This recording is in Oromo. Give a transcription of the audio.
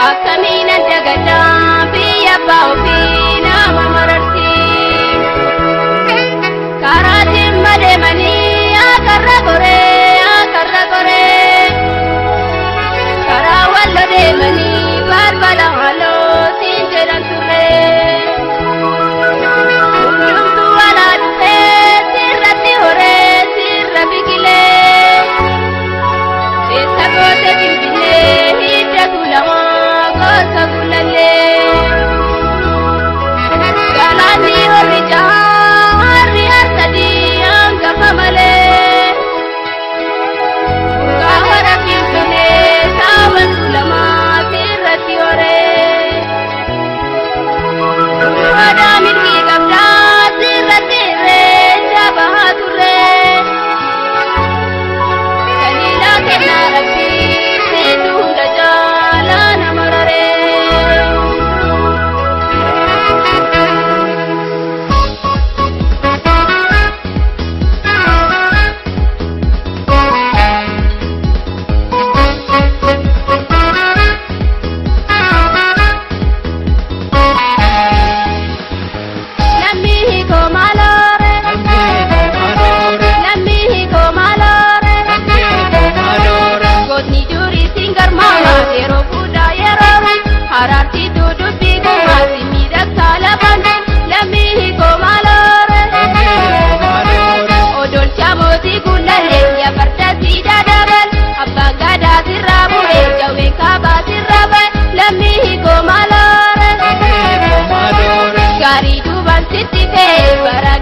Akkamiin dagataa biyya abbaa ofii nama mararti. Karaa dhimma deemanii akarra goree akarra goree. Karaa wallo deemanii balbala halluu siin jedhan turre. Hundumtuu alaa dhufee sirratti horee sirra biqilee. Eessa goote Finfinnee hidda tuulamaa gosa gulallee. Galaanni horri jahaa harri harsadii hangafa malee. Burqaa hora Finfinnee saawwan tuulamaa sirratti horee. Odaa milkii qabdaa sirratti irreecha bahaa turre. Kaliilaa kennaa rabbii siitu hunda caalaa nama raree. Lammii hiikoo maaloore. Lammii hiikoo maaloore. Gootni durii siin garmaama yeroo fuudhaa yeroo haraartiitu dubbii gumaasi miidhagsaa lafan lammii hiikoo maaloore. Odolcha mootii gullallee yaa farda siidaa dabal abbaan gadaa sirraa bu'ee jawween kaabaa sirraa ba'e lammii hiikoo maaloore. Gaarii duubaan sitti fe'e bara.